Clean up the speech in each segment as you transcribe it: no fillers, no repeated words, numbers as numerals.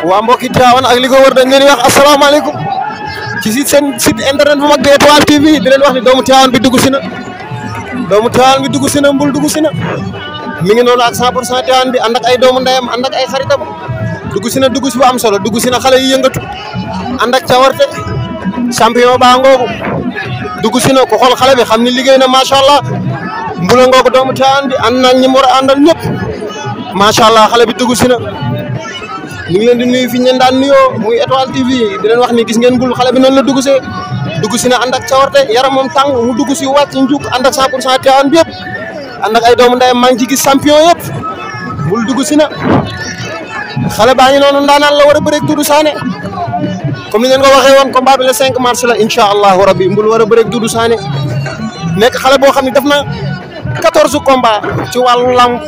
waa mbokki Tivaouane ak li ko wër dañ leen di wax asalaamaaleykum ci seen site internet bu mag bi Étoile TV di leen wax ni doomu Tivaouane bi dugg si na Mbul dugg si na mi ngi noonu ak 100% Tivaouane bi ànd ak ay doomu ndeyam ànd ak ay xaritam dugg si na bu am solo dugg si na xale yi yëngatu ànd ak cawarte champion baa ngoogu dugg si na ko xool xale bi xam ni liggéey na macha allah Mbul a ngoogu doomu Tivaouane bi ànd naag ñi mu war a àndal ñëpp macha allah xale bi dugg si na ñu ngi leen di nuyu fi ñu leen daan nuyoo muy Étoile TV di leen wax ni gis ngeen Mbul xale bi noonu la dugg si na ànd ak cawarte yaram moom tàng mu dugg si wàcc njuk ànd ak 100% Tivaouane bi yëpp ànd ak ay doomu ndeyam maa ngi ci gis champion yëpp Mbul dugg si na xale baa ngi noonu ndaanaan la war a bëreeg Doudou Sané comme ni ngeen ko waxee woon combat bi le 5 mars la incha allahu rabbi Mbul war a bëreeg Doudou Sané nekk xale boo xam ne def na 14 combats ci wàllu lamb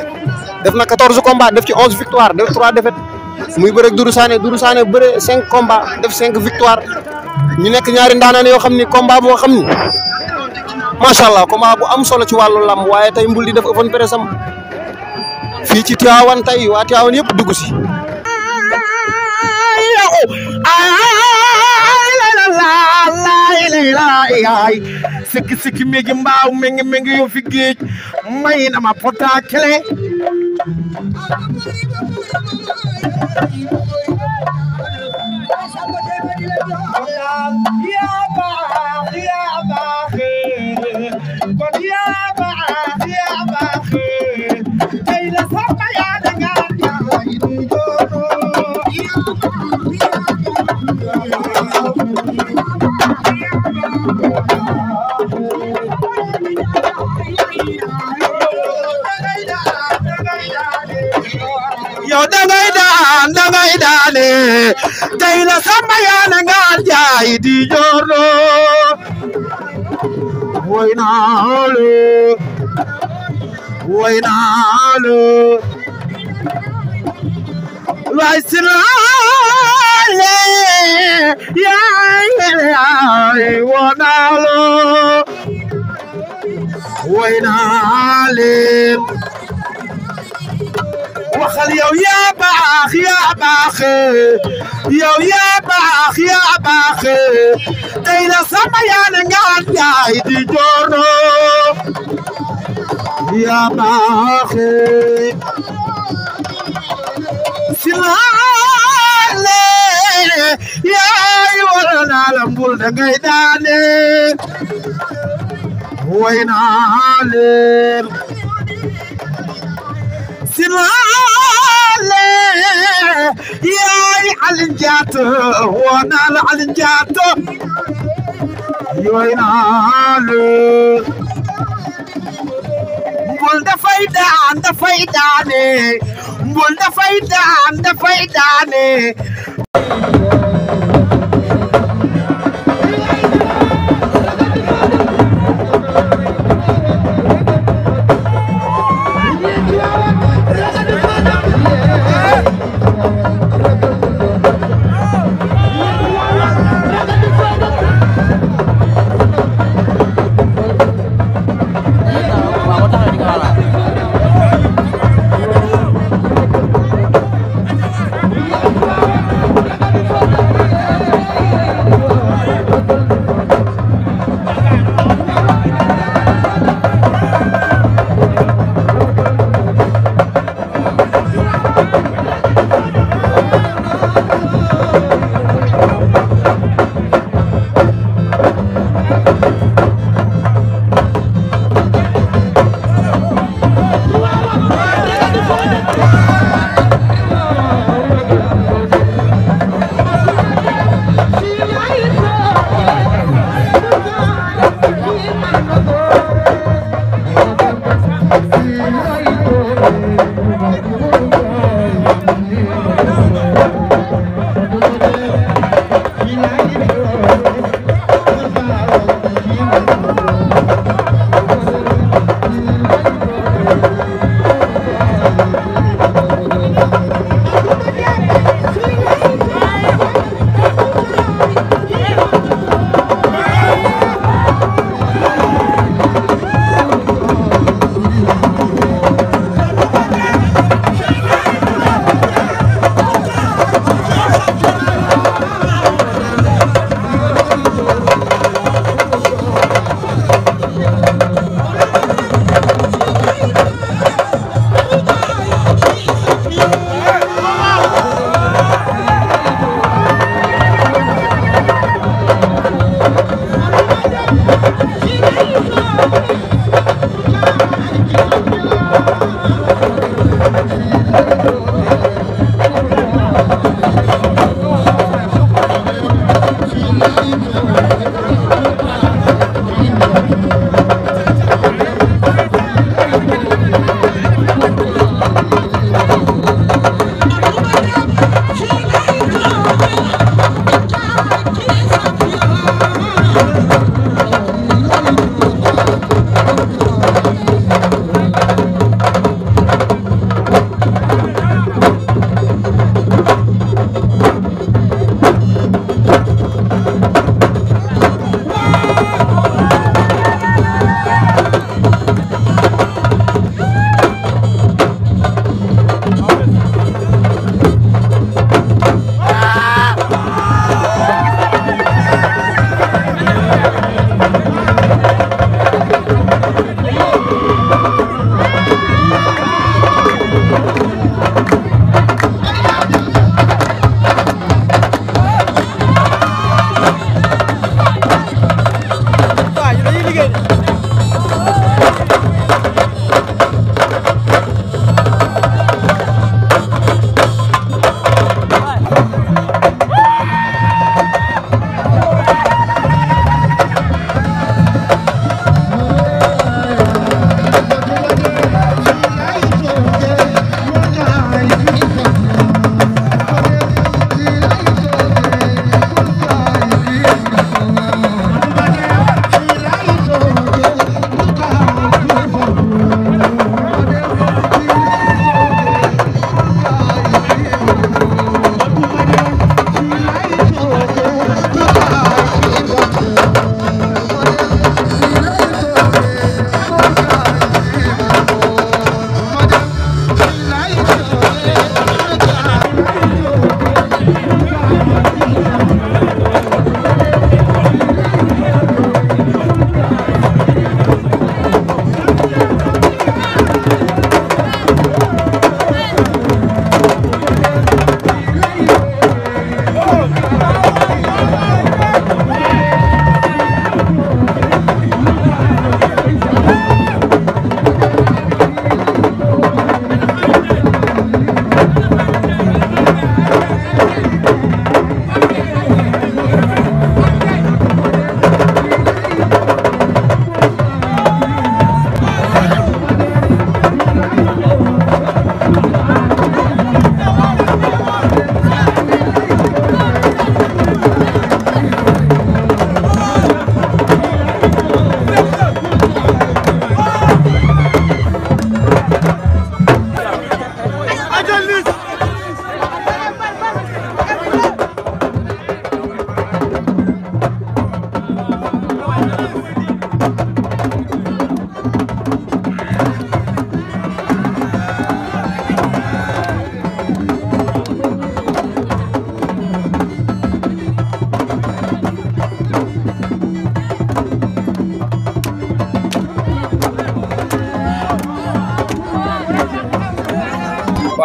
def na 14 combats def ci 11 victoires def 3 défaites muy bëreeg Doudou Sané bëre 5 combats def 5 victoires ñu nekk ñaari ndaanaan yoo xam ni combat boo xam ni macha allah combat bu am solo ci wàllu lamb waaye tey Mbul di def open press am fii ci Tivaouane tey waa Tivaouane yëpp dugg si. Sikki méegi mbaaw mengi yo fi géej may na ma pota kele yow dangay daane tey la sama yaana nga jaay di jorno woy naa lo waay sinaale yaay wonaa lo woy naa leen waxal yow yaa baax yow yaa baax tey la sama yaana nga jaay di jorno yaa baax silaale yaay wala naa la Mbul dangay daane way naa leen silaale yaay Alin Jaato wonaa la Alin Jaato yooy naa leen Mbul dafay daane Mbul dafay daane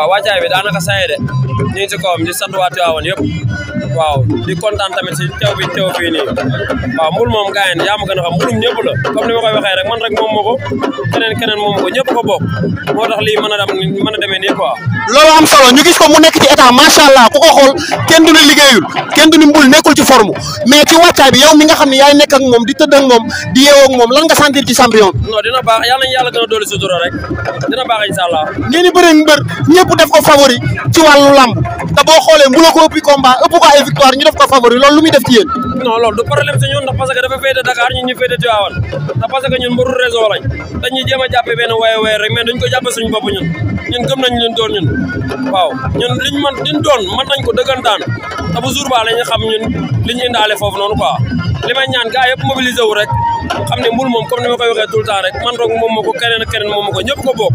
waaw wàccaay bi daanaka saye de ñu ngi si kawam di sant waa Tivaouane yëpp waaw di kontaan tamit si teew bi teew fii nii waaw mbul moom gaayen yaa ma gën a xam mbulum ñëpp la comme ni ma koy waxee rek man rek moom ma ko keneen moom ko ñëpp ko bokk moo tax lii mën a demee nii quoi. loolu am solo ñu gis ko mu nekk ci état macha allah ku ko xool kenn du ne liggéeyul kenn du ne mbul nekkul ci forme mais ci wàccaay bi yow mi nga xam ne yaay nekk ak moom di tëdd ak moom di yeewoo ak moom lan nga sentir ci champion bi. non dina baax yàlla nañu yàlla gën a doole sutura rek dina baax incha allah. ngeen di bëree mbër ñëpp def ko favori ci wàllu lamb te boo xoolee mbula ko ëppi combat ëpp ko ay victoire ñu def ko favori loolu lu muy def ci yéen. non loolu du problème si ñun ndax parce que dafa féete Dakar ñun ñu féete Tivaouane ndax parce que ñun mbëru réseau lañ dañuy jéem a jàppe benn waye rek mais duñ ko jàppe suñu bopp ñun gëm nañ leen doon ñun waaw ñun liñ doon mën nañ ko dëggantaan te bu jour ba la ñu xam ñun li ñu indaale foofu noonu quoi li may ñaan gars yëpp mobilisé wu rek xam ne mbul moom comme ni ma koy waxee tout le temps rek man roog moom ma ko keneen ak keneen moom ma ko ñëpp ko bokk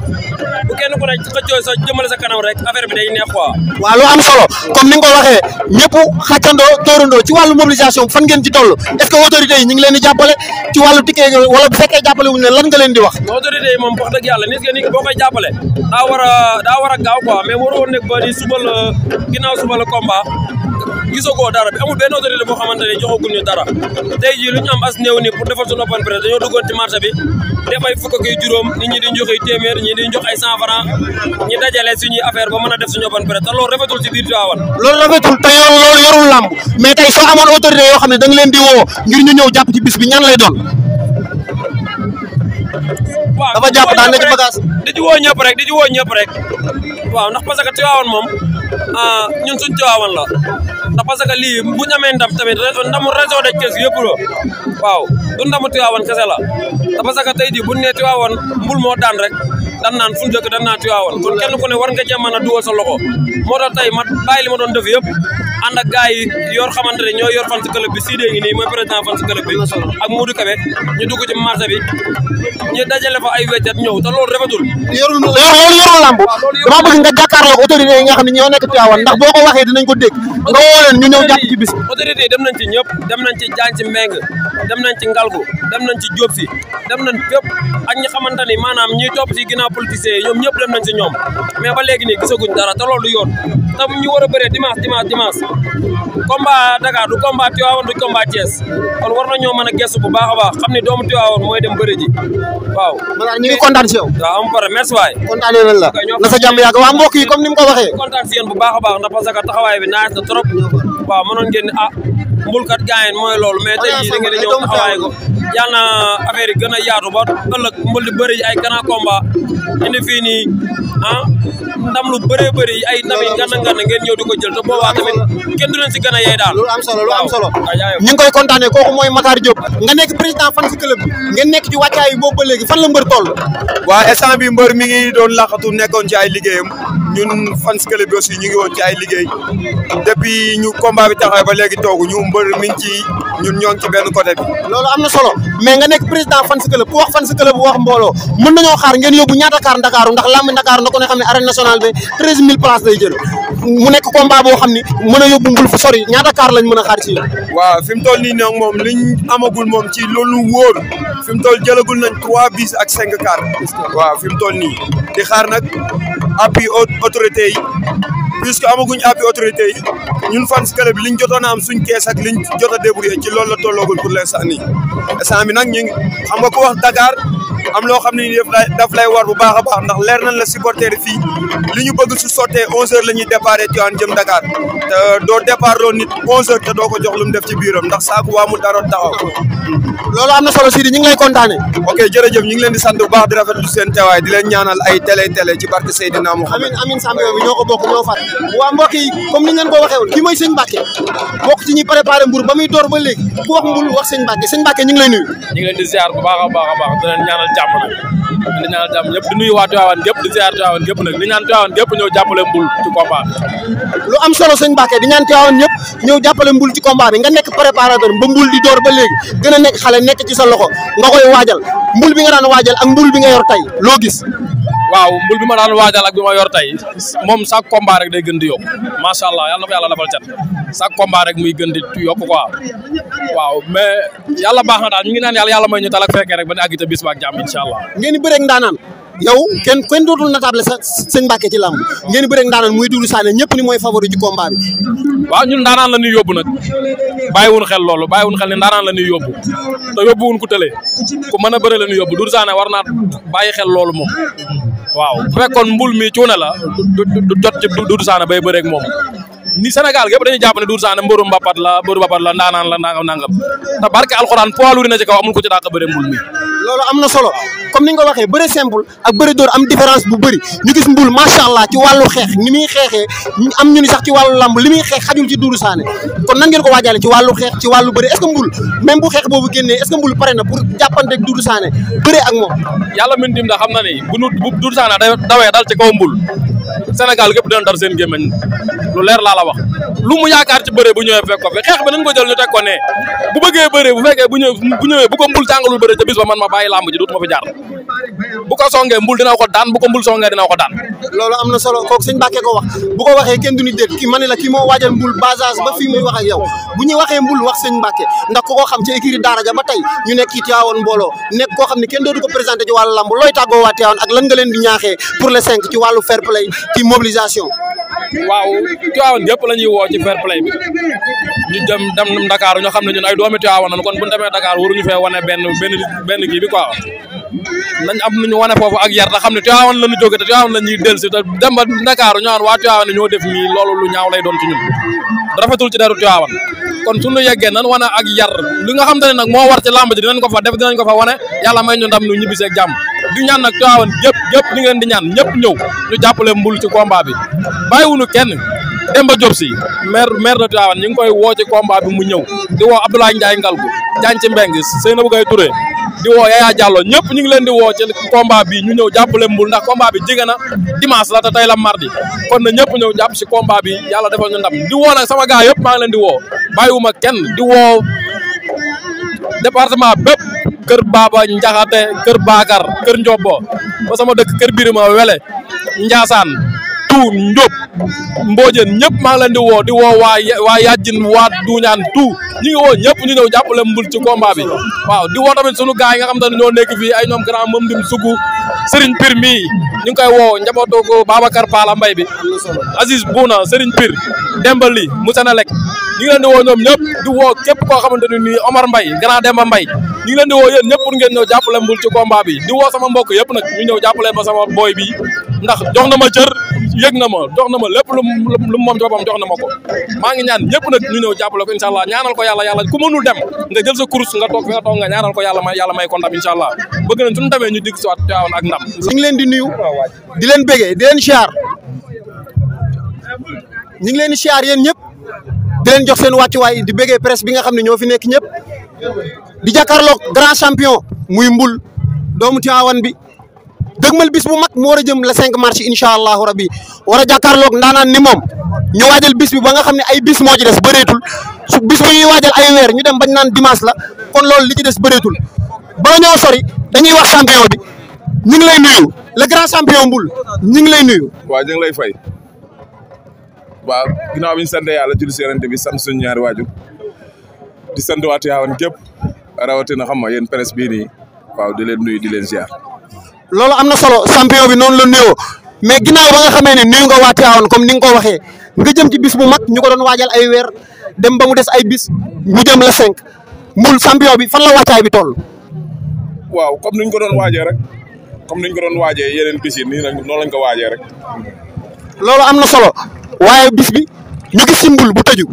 bu kenn ku ne xëccoo sa jëmale sa kanam rek affaire bi day neex quoi. waaw lu am solo comme ni nga ko waxee ñëpp xàccandoo tóorandoo ci wàllu mobilisation fan ngeen ci toll est-ce que autorités yi ñu ngi leen di jàppale ci wàllu ticket wala bu fekkee jàppale wuñ ne lan nga leen di wax. autorités yi moom wax dëgg yàlla nit ki boo koy jàppale daa war a gaaw quoi mais waroo nekk ba ni suba la ginnaaw suba la combat gisagoo dara bi amul benn autorité boo xamante ne joxagul ñu dara tey jii lu ñu am as néew nii pour defar suñu open presse dañoo duggoon ci marché bi def ay fukk ak juróom nit ñi di joxe téeméer ñi di jox ay 100 francs ñi dajale suñuy affaire ba mën a def suñu open presse te loolu rafetul ci biir Tivaouane. loolu rafetul te loolu yorul làmb mais tey soo amoon autorité yoo xam ne da nga leen di woo ngir ñu ñëw jàpp ci bis bi ñan lay doon. waaw dafa jàpp daan na ci bagage. di ci woo ñëpp rek waaw ndax parce que Tivaouane moom ñun suñ Tivaouane la ndax parce que lii bu ñu amee ndam tamit ndamu région de Thiès yëpp la waaw du ndamu Tivaouane kese la te parce que tey jii bu ñu nee Tivaouane mbul moo daan rek dan naan fu ñu dëkk dan naan Tivaouane kon kenn ku ne war nga cee mën a dugal sa loxo moo tax tey ma bàyyi li ma doon def yëpp ànd ak gars yi yor xamante ne ñoo yor fan si club bi Sidé ngi nii mooy président fan si club bi ak Modou Kébé ñu dugg ci marché bi ñu dajale fa ay weccet ñëw te loolu rafetul. loolu yorul lamb dama bëgg nga jàkkaarloog autorité yi nga xam ne ñoo nekk Tivaouane ndax boo ko waxee dinañ ko dégg nga woo leen ñu ñëw jàpp ci bis. autorité yi dem nañ ci ñëpp dem nañ ci jaan ci Mbeng dem nañ ci Ngalgu dem nañ ci Diop si dem nañ fépp ak ñi xamante ni maanaam ñiy topp si ginnaaw politiciens yi ñoom ñëpp dem nañ si ñoom mais ba léegi nii gisaguñ dara te loolu du yoon te ñu war a bëree dimanche combat Dakar du combat Tivaouane du combat Thiès kon war nañoo mën a gëstu bu baax a baax xam ni doomu Tivaouane mooy dem bëre ji waaw. maanaam ñu ngi kontaan si yow. waaw am pare merci waay. kontaanee nañ la na sa jàmm yàgg waa mbokk yi comme ni mu ko waxee. kontaan si yéen bu baax a baax ndax parce que taxawaay bi naaj na trop waaw mënoon ngeen ni mbulkat gaayen mooy loolu mais tey jii da ngeen di ñëw taxawaay ko yal na affaire yi gën a yaatu ba ëllëg mbul di bëri ay grand combat indi fii nii ndam lu bëree bëri ay ndam yi ngana ngeen ñëw di ko jël te boobaa tamit kenn du leen si gën a yey daal. lu am solo ñu ngi koy kontaanee kooku mooy Matar Diop nga nekk président fan si club bi ngeen nekk ci wàccaay yi boobu ba léegi fan la mbër toll. waa instant bi mbër mi ngi doon laqatu nekkoon ci ay liggéeyam ñun fan si club bi aussi ñu ngi woon ci ay liggéey depuis ñu combat bi taxawee ba léegi toogu ñu mbër mi ngi ci ñun ñoo ngi ci benn côté bi. loolu am na solo mais nga nekk président fan si club ku wax fan si club wax mbooloo mën nañoo xaar ngeen yóbbu ñaata kaar Ndakaaru ndax lamb Ndakaaru na ko ne xam ne arène nationale bi 13000 places lay jël mu nekk combat boo xam ni mën a yóbbu mbul fu sori ñaata kaar lañ mën a xaar ci yéen. waaw fi mu toll nii nag moom liñ amagul moom ci loolu wóor fi mu toll jëlagul nañ 3 bis ak 5 kaar waaw fi mu toll nii di xaar nag appui autorité yi puisque amaguñ appui autorité yi ñun fans club bi liñ jotoon a am suñ kees ak liñ jot a débrouillé ci loolu la tolloogul pour l'instant nii instant bi nag ñu ngi xam nga ko wax Dakar am loo xam ne nii daf lay war bu baax a baax ndax leer nañ la supporter fii li ñu bëgg su sottee 11h la ñuy départ Tivaouane jëm Dakar te doo départ loo nit 11h te doo ko jox lu mu def ci biiram ndax saako waa mu dara taxaw. loolu am na solo Sidi ñu ngi lay kontaanee. ok jërëjëf ñu ngi leen di sant bu baax di rafetlu seen teewaay di leen ñaanal ay télé ci barke Seydina Mouhamed. amiin champion bi ñoo ko bokk ñoo far waa mbokk yi comme ni ngeen ko waxee woon kii mooy sëñ Mbacke bokk ci ñuy préparé mbur ba muy door ba léegi ku wax mbul wax sëñ Mbacke ñu ngi lay nuyu. ñu ngi leen di ziar bu baax a baax di leen ñaanal jàmm nag di ñaanal jàmm ñëpp di nuyu waa Tivaouane gépp di ziar Tivaouane gépp nag di ñaan Tivaouane gépp ñëw jàppale mbul ci combat lu am solo sëñ Mbacke di ñaan Tivaouane ñëpp ñëw jàppale mbul ci combat bi nga nekk préparateur ba mbul di door ba léegi gën a nekk xale nekk ci sa loxo nga koy waajal mbul bi nga daan waajal ak mbul bi nga yor tey loo gis. waaw mbul bi ma daan waajal ak bi ma yor tey moom chaque combat rek day gën di yokk macha allah yàlla na ko yàlla defal cat chaque combat rek muy gën di yokk quoi waaw mais yàlla baax na daal ñu ngi naan yàlla may ñu tal ak fekkee rek ba ne àgg ca bis ba ak jàmm incha allah. ngeen di bëreeg ndaanaan yow kenn dootul natable sa sëñ Mbacke ci làmb ngeen bëre ak ndaanaan muy Doudou Sané ñëpp ni mooy favori ci combat bi. waaw ñun ndaanaan la ñuy yóbbu nag bàyyiwuñ xel loolu bàyyiwuñ xel ne ndaanaan la ñuy yóbbu te yóbbuwuñ ku tëlee ku mën a bëre la ñuy yóbbu Doudou Sané war naa bàyyi xel loolu moom waaw bu fekkoon mbul mi cuune la du jot ci Doudou Sané bay bëre ak moom ni Sénégal gépp dañuy jàpp ne Doudou Sané mbëru mbapat la ndaanaan la nangam te barke alxuraan poids lourd na ci kaw amul ko ci dàq bëre mbul mi loolu am na solo comme ni nga ko waxee bëre simple ak bëre dóor am différence bu bëri ñu gis mbul macha allah ci wàllu xeex ni muy xeexee am ñu ni sax ci wàllu lamb li muy xeex xajul ci Doudou Sané kon nan ngeen ko waajaale ci wàllu xeex ci wàllu bëre est-ce que mbul même bu xeex boobu génnee est-ce que mbul pare na pour jàppante ak Doudou Sané bëre ak moom yàlla min dim da xam na ni bu Doudou Sané dawee dal ci kaw mbul Sénégal gépp dina dar seen gémmiñ lu leer laa la wax lu mu yaakaar ci bëre bu ñëwee fekk ko fi xeex bi nañ ko jël ñu teg ko ne bu bëggee bëre bu fekkee bu ñëwee bu ko mbul jàngalul bëre ca bis ba man ma bàyyi làmb ji dootuma fi jaar bu ko songee mbul dina ko daan bu ko mbul songee dina ko daan loolu am na solo kooku sëñ Mbacke ko wax bu ko waxee kenn du ni déet kii ma ne la kii moo waajal mbul basage ba fii muy wax ak yow bu ñuy waxee mbul wax sëñ Mbacke ndax ku ko xam ci écurie Daara ja ba tey ñu nekk ci Tivaouane mbooloo nekk koo xam ne kenn dootu ko présenté ci wàllu lamb looy tàggoo waa Tivaouane ak lan nga leen di ñaaxee pour le 5 ci wàllu fair play ci mobilisation waaw Tivaouane gépp la ñuy woo ci fair play bi ñu dem Dakar ñoo xam ne ñun ay doomi Tivaouane nañu kon bu ñu demee Dakar waruñu fee wane benn kii bi quoi nañ am nu ñu wane foofu ak yar te xam ne Tivaouane la ñu jóge te Tivaouane la ñuy dellu si te dem ba Dakar ñu naan waa Tivaouane ñoo def nii loolu lu ñaaw lay doon ci ñun rafetul ci deru Tivaouane kon suñu yeggee nan wane ak yar li nga xam te ne nag moo war ci làmb ji dinañ ko fa def dinañ ko fa wane yàlla may ñu ndam nu ñibbisee ak jàmm di ñaan nag Tivaouane gépp li ngeen di ñaan ñëpp ñëw ñu jàppale mbul ci combat bi bàyyiwuñu kenn Demba Diop si maire de Tivaouane ñu ngi koy woo ci combat bi mu ñëw di woo Abdoulaye Ndiaye Ngalgu Diagne Mbeng Seynabou Gaye Touré di woo Yaya Diallo ñëpp ñu ngi leen di woo ci combat bi ñu ñëw jàppale mbul ndax combat bi jege na dimanche la te tey la mardi kon na ñëpp ñëw jàpp si combat bi yàlla defal ñu ndam di woo nag sama gars yëpp maa ngi leen di woo bàyyiwuma kenn di woo département bépp kër Baba Njaxate kër Bakar kër Ndiobo ba sama dëkk kër Birima Wele Ndiassane tout Ndiop Mbodiène ñëpp maa ngi leen di woo waa Yajjin waa Duñaan tout ñi ngi woo ñëpp ñu ñëw jàppale mbul ci combat bi waaw di woo tamit sunu gaay yi nga xam te ne ñoo nekk fii ay ñoom grand moom dim sugu Serigne Pir mii ñu ngi koy woo njabootu ko Babacar Pala Mbay bi Aziz Bouna Serigne Pir Dembali Moussanalek ñu ngi leen di woo ñoom ñëpp di woo képp koo xamante ne nii Omar Mbay grand Demba Mbay ñu ngi leen di woo yéen ñëpp pour ngeen ñëw jàppale mbul ci combat bi di woo sama mbokk yëpp nag ñu ñëw jàppale ma sama boy bi ndax jox na ma cër yëg na ma jox na ma lépp lu moom ci boppam jox na ma ko maa ngi ñaan ñëpp nag ñu ñëw jàppale ko incha allah ñaanal ko yàlla ku mënul dem nga jël sa course nga toog fi nga toog nga ñaanal ko yàlla may ko ndam incha allah bëgg nañ suñu demee ñu dig si waat Tivaouane ak ndam ñu ngi leen di nuyu di leen bégee di leen siyaar ñu ngi leen di siyaar yéen ñëpp di leen jox seen wàccuwaay di bégee presse bi nga xam ne ñoo fi nekk ñëpp di jàkkaarloog grand champion muy mbul doomu Tivaouane bi dëgmal bis bu mag mu war a jëm le 5 mars incha allahu rabbi war a jàkkaarloog ndaanaan ni moom ñu waajal bis bi ba nga xam ne ay bis moo ci des bëreetul su bis bu ñuy waajal ay weer ñu dem bañ naan dimanche la kon loolu li ci des bëreetul ba ñoo sori dañuy wax champion bi ñu ngi lay nuyu le grand champion mbul ñu ngi lay nuyu. waaw ñu ngi lay fay waaw ginnaaw bi ñu sant yàlla julli si Yonent bi sant suñu ñaari waajur di sant waa Tivaouane képp rawatina xam nga yéen presse bii nii waaw di leen nuyu di leen ziar. loolu am na solo champion bi noonu la nuyoo mais ginnaaw ba nga xamee ne nuyu nga waa Tivaouane comme ni nga ko waxee nga jëm ci bis bu mag ñu ko doon waajal ay weer dem ba mu des ay bis ñu jëm la 5 mbul champion bi fan la wàccaay bi toll. waaw comme niñ ko doon waajee rek comme niñ ko doon waajee yeneen bis yi nii noonu lañ ko waajee rek. loolu am na solo waaye bis bi ñu gis ci mbul bu tëju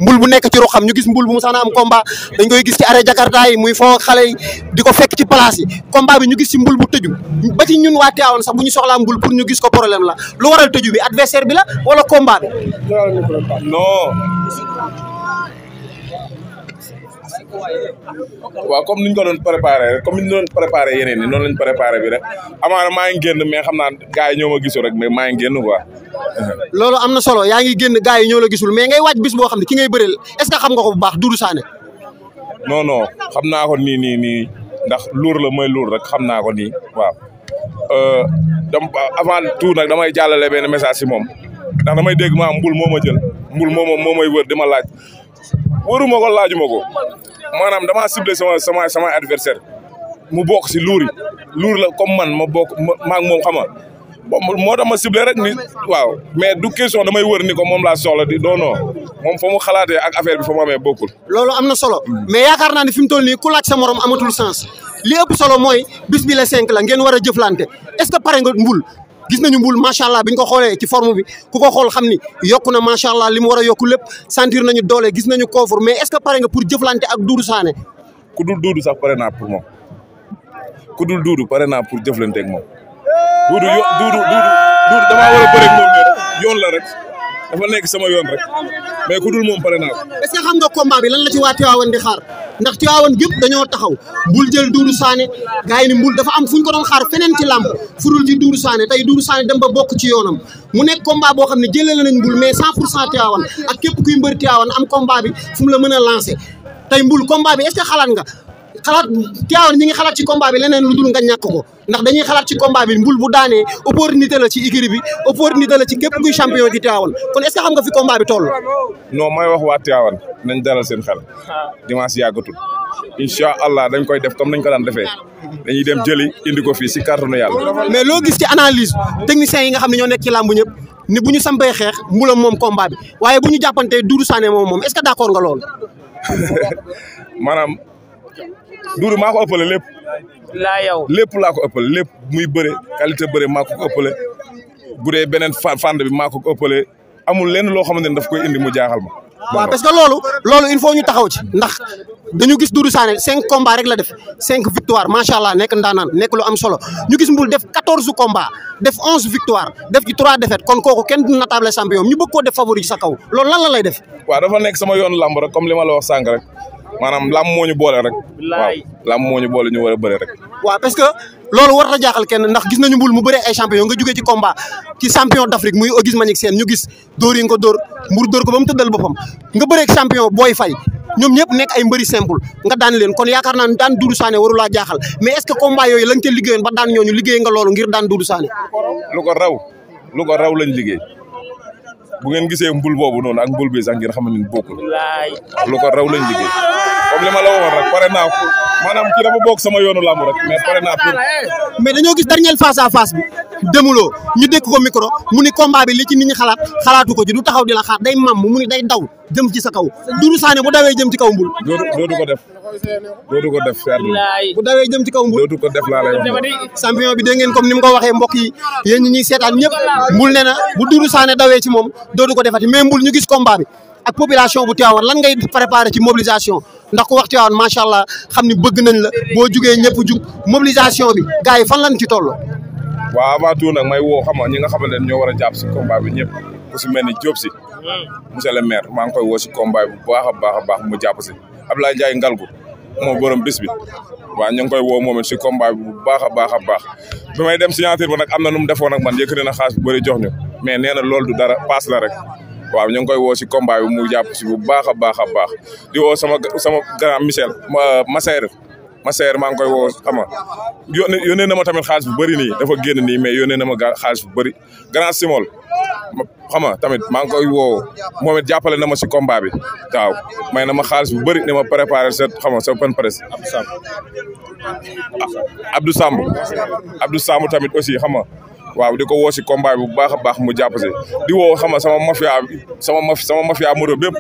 mbul bu nekk ci ruxam ñu gis mbul bu mu sax na am combat dañ koy gis ci arrêt Jakarta yi muy foo xale yi di ko fekk ci place yi combat bi ñu gis ci mbul bu tëju ba ci ñun waa Tivaouane sax bu ñu soxlaa mbul pour ñu gis ko problème la lu waral tëju bi adversaire bi la wala combat bi. non. waaw comme niñ ko doon préparé rek comme niñ doon préparé yeneen ni noonu lañ préparé bi rek amaana maa ngi génn mais xam naa gars yi ñoo ma gisul rek mais maa ngi génn quoi. loolu am na solo yaa ngi génn gars yi ñoo la gisul mais ngay waaj bis boo xam ne ki ngay bëreel est-ce que xam nga ko bu baax Doudou Sané. non xam naa ko nii ndax luur la mooy luur rek xam naa ko nii waaw. avant tout nag damay jàllale benn message si moom ndax damay dégg maa mbul moo ma jël mbul moo may wër di ma laaj wëruma ko laajuma ko maanaam damaa ciblé sama adversaire mu bokk si luur yi luur la comme man ma bokk ma ak moom xam nga moo tax ma ciblé rek ni waaw mais du question damay wër ni ko moom laa soxla di non moom fa mu xalaatee ak affaire bi fa mu amee bokkul. loolu am na solo mais yaakaar naa ne fi mu toll nii ku laaj sa morom amatul sens li ëpp solo mooy bis bi la 5 la ngeen war a jëflante est-ce que pare nga Mbul gis nañu Mbul macha allah bi ñu ko xoolee ci forme bi ku ko xool xam ni yokku na macha allah li mu war a yokku lépp sentir nañu doole gis nañu koofur mais est-ce que pare nga pour jëflante ak Doudou Sané. ku dul Doudou sax pare naa pour moom ku dul Doudou pare naa pour jëflante ak moom. Doudou damaa war a bëre ak moom yoon la rek dafa nekk sama yoon rek mais ku dul moom pare naa ko. est-ce que xam nga combat bi lan la ci waa Tivaouane di xaar ndax Tivaouane gépp dañoo taxaw Mbul jël Doudou Sané gars yi ni Mbul dafa am fu ñu ko doon xaar feneen ci làmb furul ci Doudou Sané tey Doudou Sané dem ba bokk ci yoonam mu nekk combat boo xam ne jëlee nañ Mbul mais 100% Tivaouane ak képp kuy mbër Tivaouane am combat bi fu mu la mën a lancer tey Mbul combat bi est-ce que xalaat nga. Tivaouane ñi ngi xalaat ci combat bi leneen lu dul nga ñàkk ko ndax dañuy xalaat ci combat bi Mbul bu daanee opportunité la ci écurie bi opportunité la ci képp kuy champion di Tivaouane kon est-ce que xam nga fi combat bi toll. non may wax waa Tivaouane nañ dalal seen xel dimanche yàggatul incha allah dañ koy def comme nañ ko daan defee dañuy dem jëli indi ko fii si kàttanu yàlla. mais loo gis ci analyse techniciens yi nga xam ne ñoo nekk ci làmb ñëpp ni bu ñu sampee xeex Mbulam moom combat bi waaye bu ñu jàppantee Doudou Sané moom est-ce que d'accord nga loolu. maanaam. Doudou maa ko ëppale lépp. lépp laa ko ëppale lépp muy bëre qualité bëre maa ko ëppale bu dee beneen fànn bi maa ko ëppale amul lenn loo xamante ne daf koy indi mu jaaxal ma. waaw parce que loolu il faut ñu taxaw ci ndax dañu gis Doudou Sané 5 combats rek la def 5 victoires macha allah nekk ndaanaan nekk lu am solo ñu gis Mbul def 14 combats def 11 victoires def ci 3 défaites kon kooku kenn du natable champion ñu bëgg koo def favori ci sa kaw loolu lan la lay def. waaw dafa nekk sama yoonu lamb rek comme li ma la wax sànq rek. maanaam lam moo ñu boole rek waaw lam moo ñu boole ñu war a bëre rek. waaw parce que loolu war a jaaxal kenn ndax gis nañu Mbul mu bëree ay champion nga jógee ci combat ci champion d'Afrique muy Auguste Manick Sène ñu gis dóor yi nga ko dóor Mbur dóor ko ba mu tëddal boppam nga bëree ak champion Boy Faye ñoom ñëpp nekk ay mbëri simple nga daan leen kon yaakaar naa ne daan Doudou Sané waru laa jaaxal mais est-ce que combat yooyu la nga ca liggéeyoon ba daan ñooñu liggéey nga loolu ngir daan Doudou Sané. lu ko raw lañ liggéey. bu ngeen gisee Mbul boobu noonu ak Mbul bi sax ngeen xam ne bokkul lu ko raw lañ liggéey comme li ma la waxoon rek pare naa ko maanaam kii dafa bokk sama yoonu làmb rek mais pare naa pour. mais dañoo gis dernier face à face bi demuloo ñu dékk ko micro mu ni combat bi li ci nit ñi xalaatu ko ci du taxaw di la xaar day mam mu ni day daw jëm ci sa kaw Doudou Sané bu dawee jëm ci kaw Mbul. dootu ko def bu dawee jëm ci kaw Mbul dootu ko def laa lay wax. champion bi dégg ngeen comme ni mu ko waxee mbokk yi yéen ñi ñuy seetaan ñëpp Mbul nee na bu Doudou Sané dawee ci moom dootu ko defati mais Mbul ñu gis combat bi ak population bu Tivaouane lan ngay préparé ci mobilisation ndax ku wax Tivaouane macha allah xam ni bëgg nañ la boo jugee ñëpp jug mobilisation bi gars yi fan lañ ci toll. waaw avant tout nag may woo xam nga ñi nga xamante ne ñoo war a jàpp si combat bi ñëpp ku si mel ni Diop si monsieur le maire maa ngi koy woo si combat bi bu baax a baax mu jàpp si Abdoulaye Ndiaye Ngalgu moo borom bis bi waaw ñu ngi koy woo moom it si combat bi bu baax a baax bi may dem signature ba nag am na nu mu defoon ak man yëkkati na xaalis bu bëri jox ñu mais nee na loolu du dara paas la rek waaw ñu ngi koy woo si combat bi mu jàpp si bu baax a baax di woo sama grand Michel Massaer maa ngi koy woo xam nga yónnee na ma tamit xaalis bu bëri nii dafa génn nii mais yónnee na ma xaalis bu bëri grand Simol xam nga tamit maa ngi koy woo moom it jàppale na ma si combat bi waaw may na ma xaalis bu bëri ni ma préparé sa xam nga sa open press Abdou Samb tamit aussi xam nga waaw di ko woo si combat bi bu baax a baax mu jàpp si di woo xam nga sama mafia moto bépp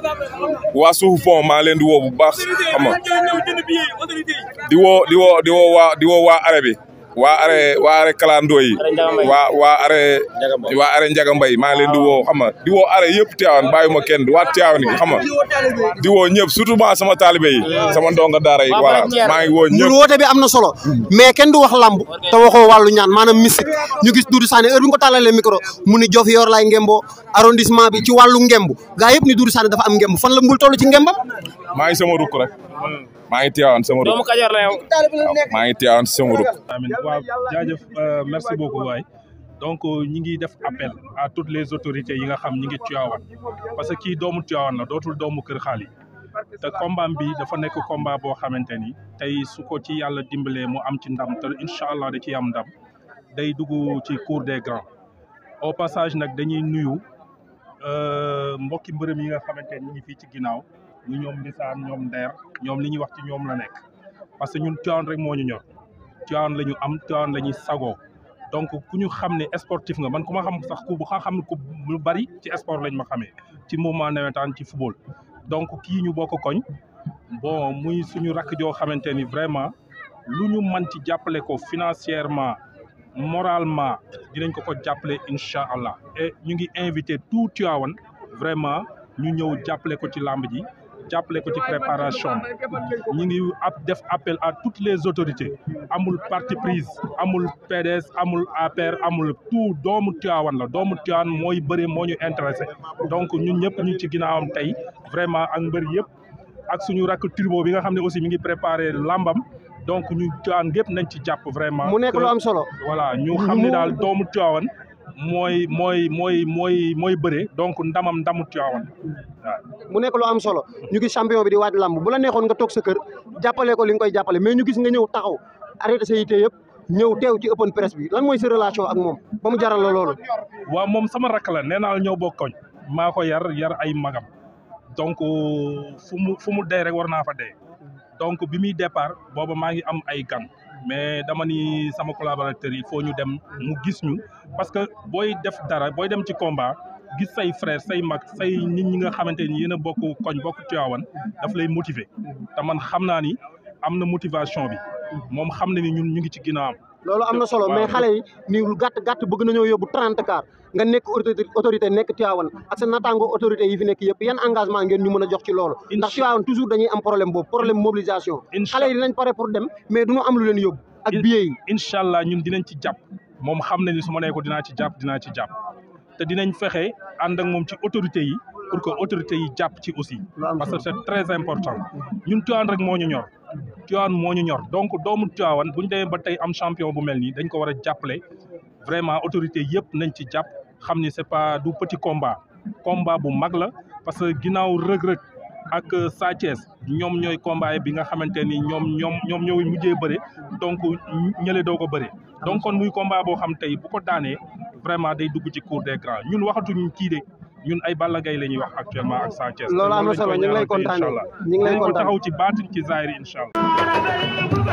waa suufu pont maa leen di woo bu baax xam nga di woo waa are bi waa are kalandoo yi waa are Njaga Mbay maa leen di woo xam nga di woo are yëpp Tivaouane bàyyuma kenn waa Tivaouane yi xam nga di woo ñëpp surtout sama taalibe yi sama ndonga daara yi voilà maa ngi woo ñëpp woote bi am na solo mais kenn du wax lamb te waxoo wàllu ñaan maanaam mystique ñu gis Doudou Sané heure bi nga ko tàllalee micro mu ni Jof yor lay ngemboo arrondissement bi ci wàllu ngemb gaa yëpp ni Doudou Sané dafa am ngemb fan la Mbul toll ci ngembam maa ngi sama rukk rek maa ngi Tivaouane sama rukk maa ngi Tivaouane sama rukk amiin waaw jaajëf merci beaucoup waay donc ñi ngi def appel à toutes les autorités yi nga xam ñi ngi Tivaouane parce que kii doomu Tivaouane la dootul doomu Kër Xaali te combat bi dafa nekk combat boo xamante ni tey su ko ci yàlla dimbalee mu am ci ndam te incha allah da ciy am ndam day dugg ci cour des grands au passage nag dañuy nuyu mbokki mbërëm yi nga xamante ni ñu ngi fii ci ginnaaw ñu ñoom Lisaan ñoom Nder ñoom li ñuy wax ci ñoom la nekk parce que ñun Tivaouane rek moo ñu ñor Tivaouane la ñu am Tivaouane la ñuy sagoo donc ku ñu xam ne sportif nga man ku ma xam sax ku xam ne ku lu bari ci sport lañ ma xamee ci mouvement nawetaan ci football donc kii ñu bokk koñ bon muy suñu rakk joo xamante ni vraiment lu ñu mën ci jàppale ko financièrement moralement dinañ ko jàppale incha allah et ñu ngi invité tout Tivaouane vraiment ñu ñëw jàppale ko ci làmb ji jàppale ko ci préparation ñu ngi def appel à toutes les autorités amul parti prise amul PDS amul APR amul tout doomu Tivaouane la doomu Tivaouane mooy bëre moo ñu intéressé donc ñun ñëpp ñu ci ginnaawam tey vraiment ak mbër yëpp ak suñu rakk turbo bi nga xam ne aussi mi ngi préparé lambam donc ñu Tivaouane gépp nañ ci jàpp vraiment. mu nekk lu am solo. voilà ñu xam ne daal doomu Tivaouane mooy bëre donc ndamu Tivaouane waaw. mu nekk lu am solo ñu gis champion bi di waaj lamb bu la neexoon nga toog sa kër jàppale ko li nga koy jàppale mais ñu gis nga ñëw taxaw arrêté sa yite yëpp ñëw teew ci open press bi lan mooy sa relation ak moom ba mu jaral la loolu. waaw moom sama rakk la nee naa ñëw bokkoñ maa ko yar ay magam donc fu mu dee rek war naa fa dee donc bi muy départ booba maa ngi am ay gan mais dama ni sama collaborateur il faut ñu dem mu gis ñu parce que booy def dara booy dem ci combat gis say frère say mag say nit ñi nga xamante ni yéen a bokk koñ bokk Tivaouane daf lay motiver te man xam naa ni am na motivation bi moom xam na ni ñun ñu ngi ci ginnaawam. loolu am na solo mais xale yi nii lu gàtt bëgg nañoo yóbbu 30 car nga nekk autorité nekk Tivaouane ak sa naataango autorité yi fi nekk yëpp yan engagement ngeen ñu mën a jox ci loolu. ndax Tivaouane toujours dañuy am problème boobu problème mobilisation. xale yi dinañ pare pour dem mais duñu am lu leen yóbbu. ak billet yi incha allah ñun dinañ ci jàpp moom xam na ni su ma nee ko dinaa ci jàpp te dinañ fexe ànd ak moom ci autorité yi pour que autorité yi jàpp ci aussi. parce que c'est très important ñun Tivaouane rek moo ñu ñor. Tivaouane moo ñu ñor donc doomu Tivaouane bu ñu demee ba tey am champion bu mel nii dañ ko war a jàppale vraiment autorité yëpp nañ ci jàpp xam ni c'est pas du petit combat bu mag la parce que ginnaaw rëg-rëg ak Sa Thiès ñoom ñooy combat bi nga xamante ni ñoom ñooy mujjee bëre donc ñële doo ko bëre donc kon muy combat boo xam tey bu ko daanee vraiment day dugg ci cour des grands ñun waxatuñu kii de ñun ay Balla Gaye la ñuy wax actuellement ak Sa Thiès. loolu am na solo ñu ngi lay kontaanee ñu ngi lay kontaanee taxaw ci baatin ci zaahir incha allah.